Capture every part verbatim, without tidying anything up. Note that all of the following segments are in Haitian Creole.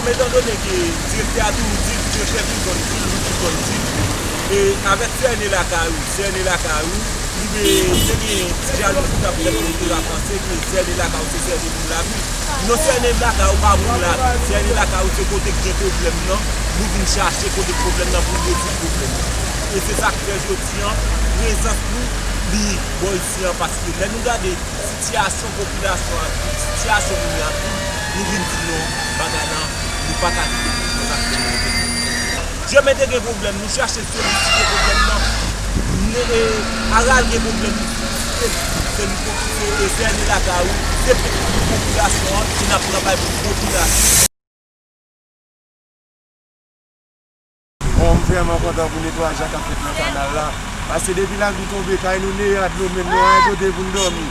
Etandone ke direktè a toujou di l, direktè Vilton di l, Louis Vilton di l, e avèk C N E lakay ou, C N E lakay ou, li te gen ti jalouzi k t ap fèt kote l a panse ke C N E lakay ou se C N E moun lavil. Non, C N E lakay ou pa moun lavil. C N E lakay ou se kote k gen pwoblèm nan, nou vin chache kote pwoblèm nan pou n rezoud pwoblèm nan. E se sa k fè jodi an, prezans nou, li bò isi an, paske lè nou gade sitiyasyon popilasyon an, sitiyasyon moun yo ap viv, nou vin di non, bagay lan, nou pa ka kite l konsa. Jemè te gen pwoblèm, nou chache solisite pwoblèm nan. Ne- e, Aral gen pwoblèm, li solisite l. Se li, se, e, C N E lakay ou, se pou popilasyon an, e n ap travay pou popilasyon. Bon, m vrèman kontan pou netwayaj la k ap fèt nan kanal la. Paske depi lapli tonbe, kay nou neye a dlo, menm nou pa gen kote pou n dòmi.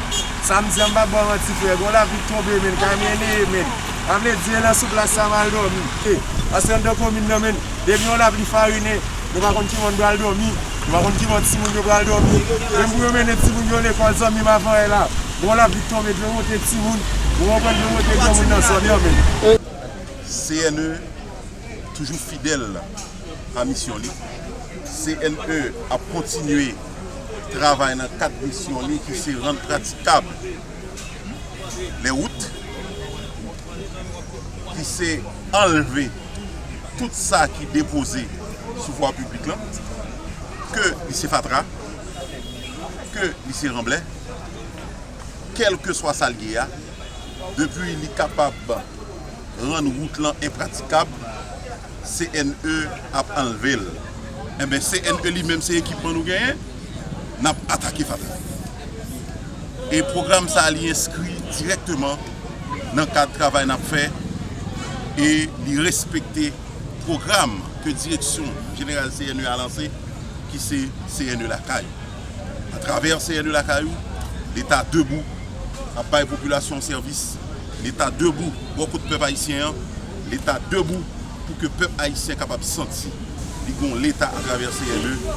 Samdi a, m p ap ba w manti, frè, gon lapli k tonbe, menm kay mwen neye, menm. Sa vle di, e nan sou plas sa m al dòmi. E, paske anndan komin nan, menm, depi yon lapli farinen, nou pa konn ki bò n pral dòmi. Nou pa konn ki bò timoun yo pral dòmi. Menm pou yo mennen timoun yo lekòl, zanmi m, avan yè la, gon lapli k tonbe, dlo monte timoun. Ou konprann, dlo monte granmoun nan zòn nan, menm. C N E toujou fidèl a misyon li. C N E ap kontinye travay nan kad misyon li ki se rann pratikab lè wout, ki se anlve tout sa ki depoze sou vwa piblik lan, ke li se fatra, ke li se ranblè, kèlkeswa sa l ye a, depi li kapab rann wout lan enpratikab, C N E ap anlve l. Enben, C N E li menm se ekipman nou genyen, n ap atake fatra. E pwogram sa a, li enskri dirèkteman nan kad travay n ap fè e li respekte pwogram ke direksyon jeneral C N E a lanse, ki se C N E lakay ou. Atravè C N E lakay ou, Leta debou ap bay popilasyon an sèvis. Leta debou bò kot pèp ayisyen an. Leta debou pou ke pèp ayisyen kapab santi li gon Leta atravè C N E